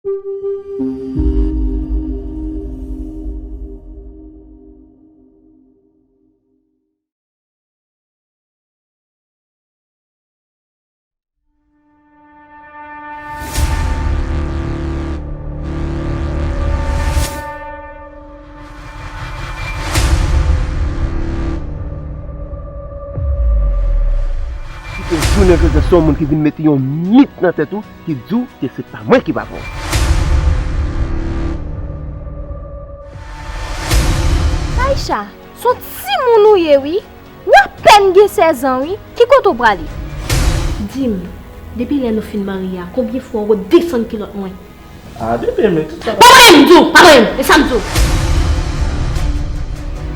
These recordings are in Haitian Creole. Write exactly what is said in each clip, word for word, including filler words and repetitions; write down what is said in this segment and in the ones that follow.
Kite jounen jodi a se yon moun ki vin mete yon mit nan tèt ou ki di w ke se pa mwen ki papa w. Aisha, se yon timoun ou ye wi. Ou apèn gen sèz an wi. Ki kote w prale? Di m, depi lè nou fin marye a, konbyen fwa w desann kilòt mwen? Ah, depi men, tout sa. Pa pale m di w, pa pale m, e sa m di w.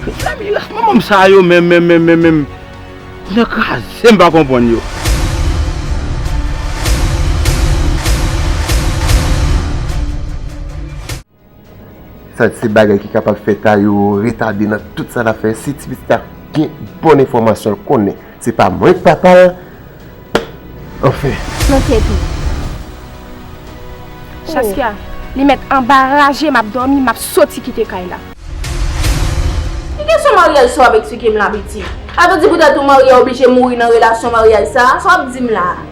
Mezanmi, ras manman m sa yo menm, menm, menm, menm, menm. Nan kraze m pa konprann yo. Sa se bagay ki kapab fè Tayo retade nan tout sa l ap fè. Si ti pitit la gen bon enfòmasyon, l konnen se pa mwen k papa l. Anfen. Nan tèt ou. Saskia, li mèt anba raje, m ap dòmi, m ap soti kite kay la. Ki kesyon maryaj sa w ap eksplike m la, pitit? Sa vle di poutèt ou marye a oblije mouri nan relasyon maryaj sa a? Sa w ap di m la a?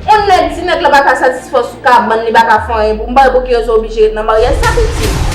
Yon nèg, si nèg la pa ka satisfè w sou kabann, li pa ka fè anyen pou ou, m pa wè pou ki rezon w oblije ret nan maryaj sa, pitit.